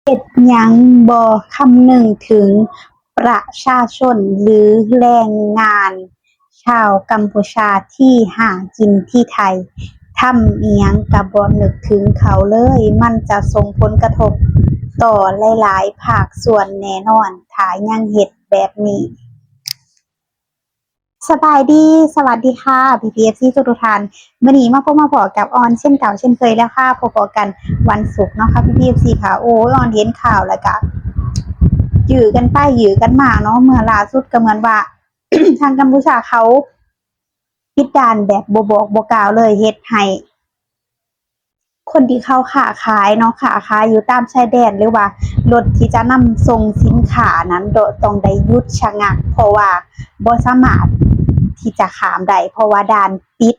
ເຮັດຫຍັງບໍ່ຄຳນຶງເຖິງປະຊາຊົນ ຫຼື ແຮງງານຊາວກຳປູຊາທີ່ຫາກິນທີ່ໄທ? ທຳອີ່ຫຍັງກະບໍ່ນຶກເຖິງເຂົາເລີຍ, ມັນຈະສົ່ງຜົນກະທົບຕໍ່ຫຼາຍໆພາກສ່ວນແນ່ນອນ ຖ້າຍັງເຮັດແບບນີ້. ສະບາຍດີ ສະຫວັດດີຄ່ະ ພີ່ໆ ເອັຟຊີ ທຸກໆທ່ານ. ມື້ນີ້ມາພົບມາພໍ້ກັບອອນເຊັ່ນເກົ່າເຊັ່ນເຄີຍແລ້ວຄ່ະ, ພົບພໍ້ກັນວັນສຸກເນາະຄ່ະ ພີ່ໆ ເອັຟຊີຄ່ະ. ໂອ້ຍ ອອນເຫັນຂ່າວແລ້ວກະຢື້ກັນໄປຢື້ກັນມາເນາະ. ເມື່ອລ່າສຸດກະເໝືອນວ່າ ທາງກຳປູຊາເຂົາປິດດ່ານແບບບໍ່ບອກບໍ່ກ່າວເລີຍ, ເຮັດໃຫ້ ຄົນທີ່ເຂົາຄ້າຂາຍເນາະ, ຄ້າຂາຍຢູ່ຕາມຊາຍແດນ ຫຼືວ່າລົດທີ່ຈະນຳສົ່ງສິນຄ້ານັ້ນ ຕ້ອງໄດ້ຢຸດຊະງັກ ເພາະວ່າບໍ່ສາມາດທີ່ຈະຂ້າມໄດ້ ເພາະວ່າດ່ານປິດ,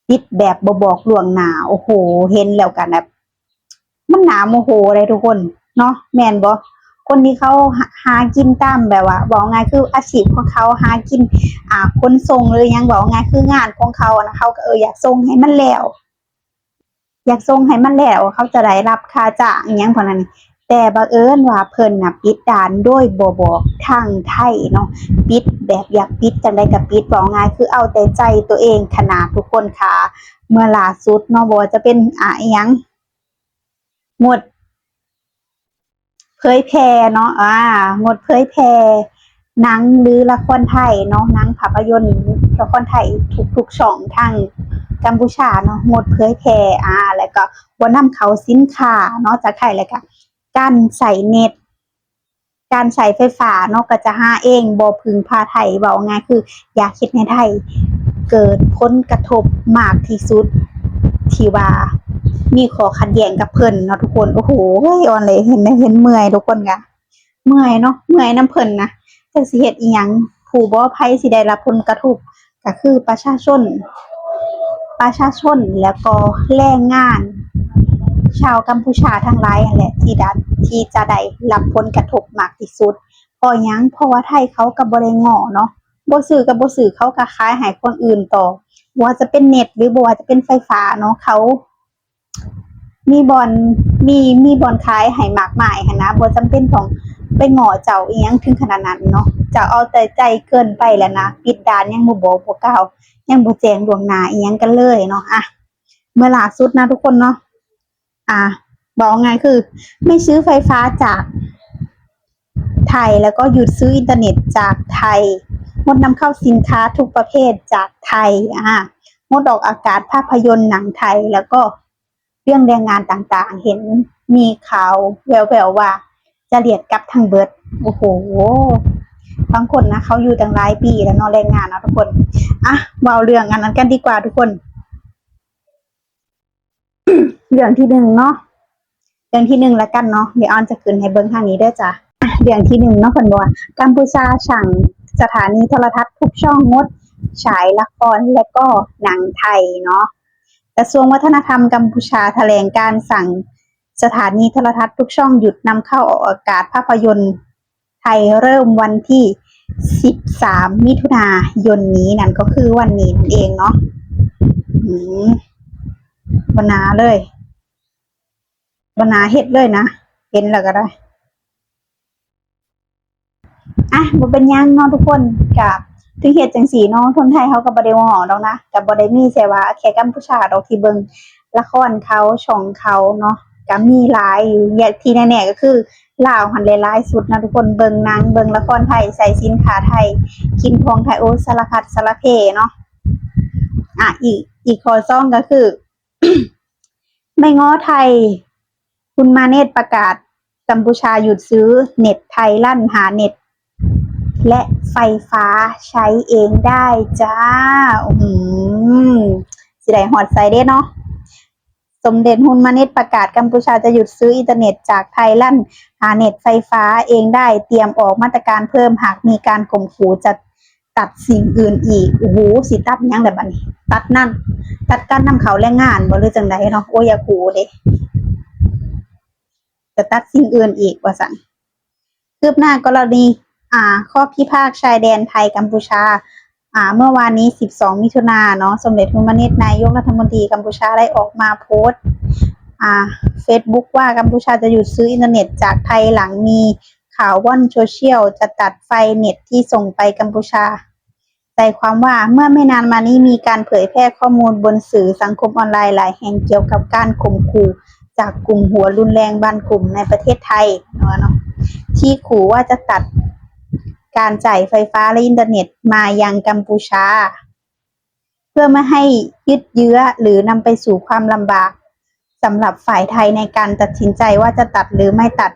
ປິດແບບບໍ່ບອກລ່ວງໜ້າ. ໂອ້ໂຫ ເຫັນແລ້ວກະແບບ ມັນໜ້າໂມໂຫເດ້ທຸກຄົນເນາະ ແມ່ນບໍ່? ຄົນທີ່ເຂົາຫາ ຫາກິນຕາມແບບວ່າ ເວົ້າງ່າຍຄືອາຊີບຂອງເຂົາ ຫາກິນ ອ່າ ຂົນສົ່ງ ຫຼືຫຍັງ ເວົ້າງ່າຍຄືງານຂອງເຂົານະ, ເຂົາກະ ເອີ ຢາກສົ່ງໃຫ້ມັນແລ້ວ ຢາກສົ່ງໃຫ້ມັນແລ້ວ ເຂົາຈະໄດ້ຮັບຄ່າຈ້າງອີ່ຫຍັງພວກນັ້ນ. ແຕ່ບັງເອີນວ່າເພິ່ນນະປິດດ່ານໂດຍບໍ່ບອກທາງໄທເນາະ, ປິດແບບຢາກປິດຈັ່ງໃດກະປິດ, ເວົ້າງ່າຍຄືເອົາແຕ່ໃຈຕົວເອງຂະໜາດທຸກຄົນຄ່ະ. ເມື່ອລ່າສຸດເນາະ ບໍ່ວ່າຈະເປັນ ອ່າ ອີ່ຫຍັງ ງົດເຜີຍແຜ່ເນາະ, ອ່າ ງົດເຜີຍແຜ່ໜັງ ຫຼື ລະຄອນໄທເນາະ, ໜັງພາບພະຍົນ ລະຄອນໄທທຸກໆຊ່ອງທາງກຳປູຊາເນາະ, ງົດເຜີຍແຜ່ ອ່າ ແລ້ວກໍບໍ່ນຳເຂົ້າສິນຄ້າເນາະຈາກໄທ, ແລ້ວກໍການໃຊ້ເນັດ ການໃຊ້ໄຟຟ້າເນາະ ກໍຈະຫາເອງ ບໍ່ເພິ່ງພາໄທ, ເວົ້າງ່າຍຄືຢາກເຮັດໃຫ້ໄທເກີດຜົນກະທົບມາກທີ່ສຸດ ທີ່ວ່າມີຂໍ້ຂັດແຍ່ງກັບເພິ່ນເນາະທຸກຄົນ. ໂອ້ໂຫ ອອນເລີຍ ເຫັນ ເຫັນເມື່ອຍ ທຸກຄົນກະເມື່ອຍເນາະ, ເມື່ອຍນຳເພິ່ນນະ ຈັກຊິເຮັດອີ່ຫຍັງ. ຜູ້ບໍ່ ໃຜຊິໄດ້ຮັບຜົນກະທົບ ກະຄືປະຊາຊົນ ປະຊາຊົນ ແລ້ວກໍແຮງງານຊາວກຳປູຊາທັງຫຼາຍຫັ້ນແຫຼະ ທີ່ໄດ້ ທີ່ຈະໄດ້ຮັບຜົນກະທົບມາກທີ່ສຸດ. ເພາະຫຍັງ? ເພາະວ່າໄທເຂົາກະບໍ່ໄດ້ງໍ້ເນາະ, ບໍ່ຊື້ກະບໍ່ຊື້ ເຂົາກະຂາຍໃຫ້ຄົນອື່ນຕໍ່, ບໍ່ວ່າຈະເປັນເນັດ ຫຼື ບໍ່ວ່າຈະເປັນໄຟຟ້າເນາະ, ເຂົາມີບ່ອນ ມີ ມີບ່ອນຂາຍໃຫ້ມາກມາຍຫັ້ນນະ, ບໍ່ຈຳເປັນຕ້ອງໄປງໍ້ເຈົ້າອີ່ຫຍັງເຖິງຂະໜາດນັ້ນເນາະ. ເຈົ້າເອົາແຕ່ໃຈເກີນໄປແລ້ວນະ, ປິດດ່ານຍັງບໍ່ບອກບໍ່ກ່າວ ຍັງບໍ່ແຈ້ງລ່ວງໜ້າອີ່ຫຍັງກັນເລີຍເນາະ. ອ່ະ ເມື່ອລ່າສຸດນະທຸກຄົນເນາະ ອ່າ ເວົ້າງ່າຍຄືໄມ່ຊື້ໄຟຟ້າຈາກໄທ ແລ້ວກໍຢຸດຊື້ອິນເຕີເນັດຈາກໄທ, ງົດນຳເຂົ້າສິນຄ້າທຸກປະເພດຈາກໄທ, ອ່າ ງົດອອກອາກາດພາບພະຍົນໜັງໄທ ແລ້ວກໍເລື່ອງແຮງງານຕ່າງໆ. ເຫັນມີຂ່າວແວ່ວໆວ່າຈະລຽກກັບທັງເບິດ. ໂອ້ໂຫ ບາງຄົນນະ ເຂົາຢູ່ຕັ້ງຫຼາຍປີແລ້ວເນາະ ແຮງງານເນາະທຸກຄົນ. ອ່ະ ເວົ້າເລື່ອງອັນນັ້ນກັນດີກວ່າທຸກຄົນ. ເລື່ອງທີໜຶ່ງເນາະ ເລື່ອງທີໜຶ່ງລະກັນເນາະ, ດຽວອອນຈະຂຶ້ນໃຫ້ເບິ່ງທາງນີ້ເດີຈ້າ. ອ່ະ ເລື່ອງທີໜຶ່ງເນາະ ເພິ່ນບອກວ່າ ກຳປູຊາສັ່ງສະຖານີໂທລະທັດທຸກຊ່ອງງົດສາຍລະຄອນ ແລະ ກໍໜັງໄທເນາະ. ກະຊວງວັດທະນະທຳກຳປູຊາຖະແຫຼງການສັ່ງສະຖານີໂທລະທັດທຸກຊ່ອງຢຸດນຳເຂົ້າອອກອາກາດພາບພະຍົນ ໄທເລີ່ມວັນທີສິບສາມ ມິຖຸນາຍົນນີ້, ນັ້ນກໍຄືວັນນີ້ນັ້ນເອງເນາະ. ອືມ ບໍ່ໜ້າເລີຍ ບໍ່ໜ້າເຮັດເລີຍນະ, ເຫັນແລ້ວກໍໄດ້. ອ່ະ ບໍ່ເປັນຫຍັງເນາະທຸກຄົນ, ກະເຖິງເຮັດຈັ່ງຊີ້ເນາະ ຄົນໄທເຮົາກໍບໍ່ໄດ້ເວົ້າດອກນະ, ກໍບໍ່ໄດ້ມີແຕ່ວ່າແຄ່ກຳປູຊາດອກທີ່ເບິ່ງ ລະຄອນເຂົາ ຊ່ອງເຂົາເນາະ ກະມີຫຼາຍຢູ່. ທີ່ແນ່ໆກໍຄືລາວຫັ້ນແຫຼະຫຼາຍສຸດນະທຸກຄົນ, ເບິ່ງໜັງ ເບິ່ງລະຄອນໄທ ໃຊ້ສິນຄ້າໄທ ກິນຂອງໄທ, ໂອ້ ສາລະພັດສາລະເພເນາະ. ອ່ະ ອີກ ອີກຂໍ້ສອງກໍຄື ໄມ້ງໍ້ໄທ ຮຸນມາເນັດປະກາດ ກຳປູຊາຢຸດຊື້ເນັດໄທ ລັນຫາເນັດ ແລະ ໄຟຟ້າໃຊ້ເອງໄດ້ຈ້າ. ອືມ ຊິໄດ້ຮອດໃສເດເນາະ. ສົມເດັດຮຸນມາເນັດປະກາດ ກຳປູຊາຈະຢຸດຊື້ອິນເຕີເນັດຈາກໄທ ລັນຫາເນັດໄຟຟ້າເອງໄດ້, ຕຽມອອກມາດຕະການເພີ່ມ ຫາກມີການຂົ່ມຂູ່ຈະຕັດສິ່ງອື່ນອີກ. ໂອ້ໂຫ ຊິຕັດຫຍັງລະບາດນີ້? ຕັດນັ້ນ ຕັດການນຳເຂົ້າແຮງງານບໍ ຫຼືຈັ່ງໃດເນາະ? ໂອ້ ຢາກຮູ້ເດ ຈະຕັດສິ່ງອື່ນອີກວ່າຊັ້ນ. ຄືບໜ້າກໍລະນີ ອ່າ ຂໍ້ພິພາກຊາຍແດນໄທກຳປູຊາ ອ່າ ເມື່ອວານນີ້ ສິບສອງ ມິຖຸນາເນາະ, ສົມເດັດຮຸນມາເນັດ ນາຍົກລັດຖະມົນຕີກຳປູຊາ ໄດ້ອອກມາໂພສ อ่า Facebook ว่ากัมพูชาจะหยุดซื้ออินเทอร์เน็ตจากไทยหลังมีข่าวว่อนโซเชียลจะตัดไฟเน็ตที่ส่งไปกัมพูชา ใจความว่าเมื่อไม่นานมานี้มีการเผยแพร่ข้อมูลบนสื่อสังคมออนไลน์หลายแห่งเกี่ยวกับการข่มขู่จากกลุ่มหัวรุนแรงบางกลุ่มในประเทศไทยเนาะ ที่ขู่ว่าจะตัดการจ่ายไฟฟ้าและอินเทอร์เน็ตมายังกัมพูชา เพื่อไม่ให้ยืดเยื้อหรือนำไปสู่ความลำบากสำหรับฝ่ายไทยในการตัดสินใจว่าจะตัดหรือไม่ตัด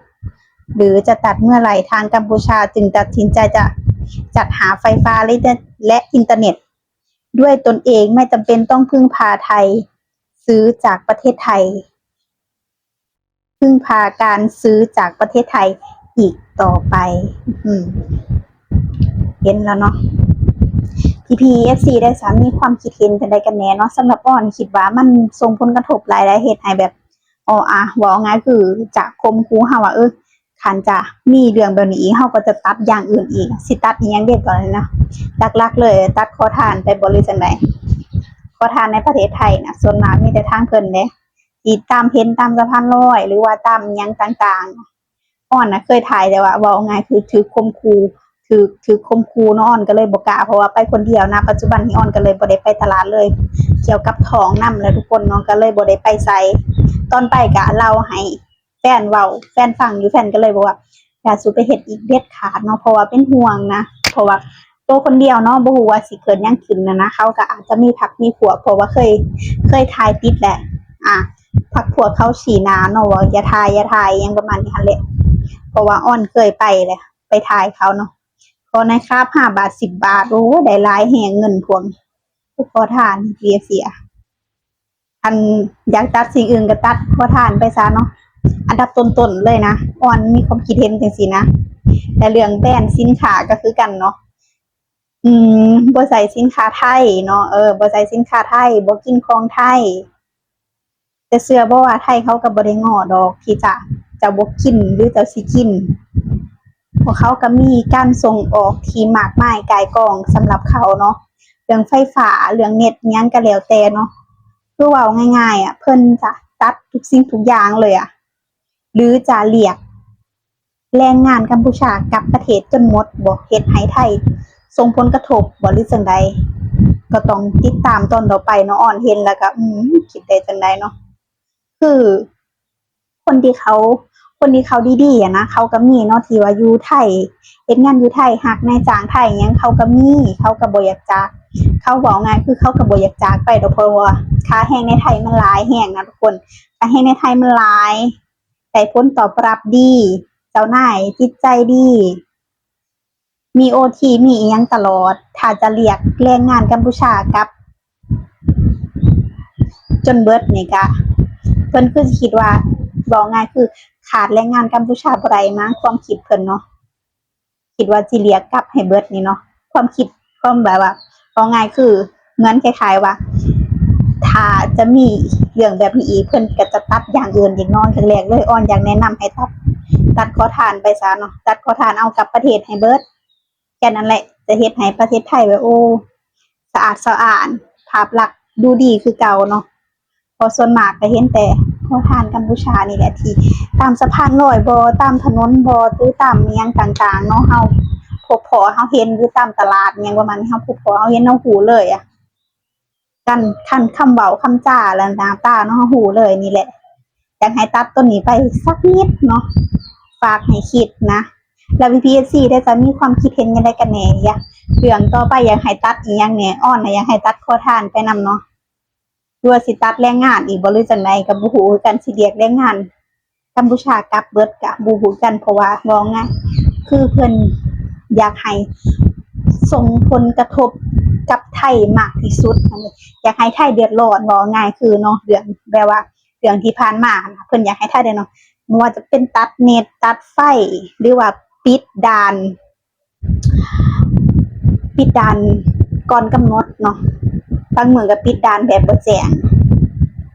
หรือจะตัดเมื่อไหร่ ทางกัมพูชาจึงตัดสินใจจะจัดหาไฟฟ้าและอินเทอร์เน็ตด้วยตนเอง ไม่จำเป็นต้องพึ่งพาไทย ซื้อจากประเทศไทย พึ่งพาการซื้อจากประเทศไทยอีกต่อไป อืม เห็นแล้วเนาะ พี่ๆ เอฟซี ได้สามีความคิดเห็นจั่งใดกันแน่เนาะ สำหรับอ้อนคิดว่ามันส่งผลกระทบหลายๆ เฮ็ดให้แบบ อ้อ อ่ะ เว้าง่ายคือจะข่มขู่เฮาว่า เออ คันจะมีเรื่องแบบนี้อีก เฮาก็จะตัดอย่างอื่นอีก สิตัดอีหยังเด้ตอนนี้นะ หลักๆ เลยตัดขอทานไปบ่ หรือจั่งใด ขอทานในประเทศไทยนะ ส่วนมากมีแต่ทางเพิ่นเด้ ที่ตามเห็นตามสะพานลอย หรือว่าตามหยังต่างๆ อ้อนน่ะเคยถ่าย แต่ว่าเว้าง่ายคือถืกข่มขู่ ถืก ถืกข่มขู่เนาะ อ้อนก็เลยบ่กล้า เพราะว่าไปคนเดียวนะ ปัจจุบันนี้อ้อนก็เลยบ่ได้ไปตลาดเลย เกี่ยวกับท้องนำแหละทุกคนเนาะ ก็เลยบ่ได้ไปไส ตอนไปก็เล่าให้แฟนเว้า แฟนฟังอยู่ แฟนก็เลยบอกว่า อย่าสูไปเฮ็ดอีกเด็ดขาดเนาะ เพราะว่าเป็นห่วงนะ เพราะว่าโตคนเดียวเนาะ บ่ฮู้ว่าสิเกิดหยังขึ้นน่ะนะ เขาก็อาจจะมีพรรคมีพวก เพราะว่าเคย เคยถ่ายติดแหละ อ่า พรรคพวกเขาซี้หน้าเนาะ ว่าอย่าถ่าย อย่าถ่าย หยังประมาณนี้หั้นแหละ เพราะว่าอ้อนเคยไปแหละ ไปถ่ายเขาเนาะ ขอหน่อยครับ ห้าบาท สิบบาท โอ้ ได้หลายแฮงเงินพวกนี้ ขอทาน พีเอฟซี อะ คันอยากตัดสิ่งอื่นก็ตัดขอทานไปซะเนาะ อันดับต้นๆ เลยนะ อ้อนมีความคิดเห็นจั่งซี้นะ และเรื่องแบรนด์สินค้าก็คือกันเนาะ อืม บ่ใช้สินค้าไทยเนาะ เออ บ่ใช้สินค้าไทย บ่กินของไทย แต่เชื่อบ่ว่าไทยเขาก็บ่ได้ง้อดอกที่จะ เจ้าบ่กินหรือเจ้าสิกิน พวกเขาก็มีการส่งออกที่มากมายก่ายกองสำหรับเขาเนาะ เรื่องไฟฟ้า เรื่องเน็ต หยังก็แล้วแต่เนาะ คือเว้าง่ายๆ อะ เพิ่นจะตัดทุกสิ่งทุกอย่างเลยอะ หรือจะเรียกแรงงานกัมพูชากลับประเทศจนหมดบ่ เฮ็ดให้ไทยส่งผลกระทบบ่ หรือจั่งใด ก็ต้องติดตามตอนต่อไปเนาะ อ้อนเห็นแล้วก็ อืม คิดได้จั่งใดเนาะ คือคนที่เขา คนที่เขาดีๆ อะนะ เขาก็มีเนาะ ที่ว่าอยู่ไทย เฮ็ดงานอยู่ไทย ฮักนายจ้างไทยหยัง เขาก็มี เขาก็บ่อยากจาก เขาเว้าง่ายคือเขาก็บ่อยากจากไปดอก เพราะว่าค่าแรงในไทยมันหลายแฮงนะทุกคน ค่าแรงในไทยมันหลาย ได้ผลตอบรับดี เจ้านายจิตใจดี มีโอที มีอิหยังตลอด ถ้าจะเรียกแรงงานกัมพูชากลับจนเบิดนี่กะ เพิ่นคือสิคิดว่า เว้าง่ายคือขาดแรงงานกัมพูชาบ่ได้มั้ง ความคิดเพิ่นเนาะ คิดว่าสิเรียกกลับให้เบิดนี่เนาะ ความคิด ความแบบว่า เว้าง่ายคือเหมือนคล้ายๆ ว่า ถ้าจะมีเรื่องแบบนี้อีก เพิ่นก็จะตัดอย่างอื่นอีกเนาะ แรกๆ เลย อ้อนอยากแนะนำให้ตัด ตัดขอทานไปซะเนาะ ตัดขอทานเอากลับประเทศให้เบิด แค่นั้นแหละ จะเฮ็ดให้ประเทศไทยแบบ โอ้ สะอาดสะอ้าน ภาพลักษณ์ดูดีคือเก่าเนาะ เพราะส่วนมากก็เห็นแต่ขอทานกัมพูชานี่แหละ ที่ตามสะพานลอยบ่ ตามถนนบ่ หรือตามอิหยังต่างๆ เนาะ เฮาพบพ้อ เฮาเห็นอยู่ตามตลาดอิหยังประมาณนี้ เฮาพบพ้อ เฮาเห็น เฮาฮู้เลยอะ กัน คันคำเว้าคำจา และหน้าตาเนาะ เฮาฮู้เลย นี่แหละ อยากให้ตัดต้นนี้ไปสักนิดเนาะ ฝากให้คิดนะ แล้วพีพีเอฟซี ได้จะมีความคิดเห็นจั่งใดกันแน่ อยาก เรื่องต่อไปอยากให้ตัดอีหยังแน่ อ้อนน่ะอยากให้ตัดขอทานไปนำเนาะ หรือว่าสิตัดแรงงานอีกบ่ หรือจั่งใดก็บ่ฮู้คือกัน สิเรียกแรงงานกัมพูชากลับเบิดก็บ่ฮู้คือกัน เพราะว่าเว้าง่ายคือเพิ่นอยากให้ส่งผลกระทบกับไทยมากที่สุด อยากให้ไทยเดือดร้อน เว้าง่ายคือเนาะ เรื่องแบบว่า เรื่องที่ผ่านมาหั้นน่ะ เพิ่นอยากให้ไทยได้เนาะ บ่ว่าจะเป็นตัดเน็ต ตัดไฟ หรือว่าปิดด่าน ปิดด่านก่อนกำหนดเนาะ บางมื้อก็ปิดด่านแบบบ่แจ้ง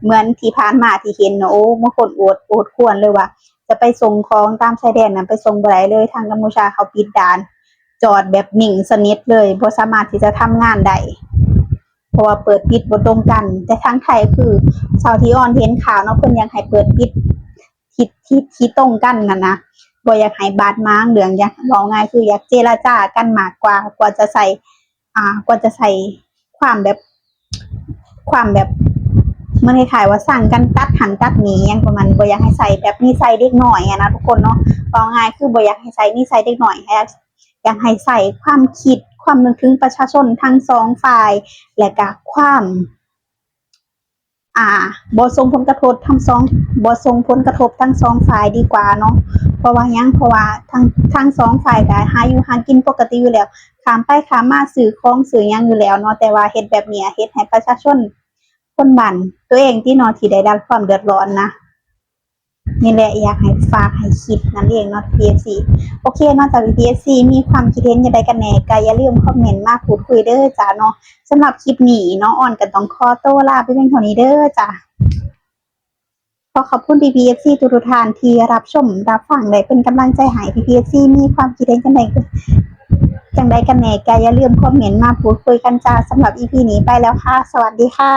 เหมือนที่ผ่านมาที่เห็นเนาะ โอ้ บางคนโอด โอดครวญเลยว่า จะไปส่งของตามชายแดนน่ะ ไปส่งบ่ได้เลย ทางกัมพูชาเขาปิดด่าน จอดแบบนิ่งสนิทเลย บ่สามารถที่จะทำงานได้ ເພາະວ່າເປີດປິດບໍ່ຕົງກັນ. ແຕ່ທາງໄທຄືເທົ່າທີ່ອອນເຫັນຂ່າວເນາະ ເພິ່ນຢາກໃຫ້ເປີດປິດທີ່ ທີ່ ທີ່ຕົງກັນຫັ້ນນະ ບໍ່ຢາກໃຫ້ບາດໝາງເລື່ອງ ຢາກ ເວົ້າງ່າຍຄືຢາກເຈລະຈາກັນມາກກວ່າ ກວ່າຈະໃສ່ ອ່າ ກວ່າຈະໃສ່ຄວາມແບບ ຄວາມແບບ ມັນຄ້າຍໆວ່າສັ່ງກັນຕັດຫັ້ນຕັດນີ້ຫຍັງປະມານນີ້ ບໍ່ຢາກໃຫ້ໃສ່ແບບນິໄສເດັກນ້ອຍຫັ້ນນະທຸກຄົນເນາະ. ເວົ້າງ່າຍຄືບໍ່ຢາກໃຫ້ໃສ່ນິໄສເດັກນ້ອຍ ໃຫ້ ຢາກໃຫ້ໃສ່ຄວາມຄິດ ຄວາມນຶກເຖິງປະຊາຊົນທັງສອງຝ່າຍ ແລະກະຄວາມ ອ່າ ບໍ່ສົ່ງຜົນກະທົບທັງສອງ ບໍ່ສົ່ງຜົນກະທົບທັງສອງຝ່າຍດີກວ່າເນາະ. ເພາະວ່າຫຍັງ? ເພາະວ່າທັງ ທັງສອງຝ່າຍກະຫາຢູ່ຫາກິນປົກກະຕິຢູ່ແລ້ວ ຂ້າມໄປຂ້າມມາຊື້ຂອງຊື້ຫຍັງຢູ່ແລ້ວເນາະ. ແຕ່ວ່າເຮັດແບບນີ້ເຮັດໃຫ້ປະຊາຊົນຄົນບ້ານຕົວເອງຕິເນາະ ທີ່ໄດ້ຮັບຄວາມເດືອດຮ້ອນນະ. ນີ້ແຫຼະ ຢາກໃຫ້ຝາກໃຫ້ຄິດນັ້ນເອງເນາະ ພີ່ໆເອັຟຊີ. ໂອເຄເນາະ ຖ້າພີ່ໆເອັຟຊີມີຄວາມຄິດເຫັນຈັ່ງໃດກັນແດ່ ກະຢ່າລືມຄອມເມັນມາພູດຄຸຍເດີຈ້າເນາະ. ສຳລັບຄລິບນີ້ເນາະ ອອນກະຕ້ອງຂໍໂຕລາໄປພຽງເທົ່ານີ້ເດີຈ້າ. ຂໍຂອບຄຸນພີ່ໆເອັຟຊີທຸກໆທ່ານທີ່ຮັບຊົມຮັບຟັງ ແລະເປັນກຳລັງໃຈໃຫ້. ພີ່ໆເອັຟຊີມີຄວາມຄິດເຫັນຈັ່ງໃດ ຈັ່ງໃດກັນແດ່ ກະຢ່າລືມຄອມເມັນມາພູດຄຸຍກັນຈ້າ. ສຳລັບອີພີນີ້ໄປແລ້ວຄ່ະ ສະຫວັດດີຄ່ະ.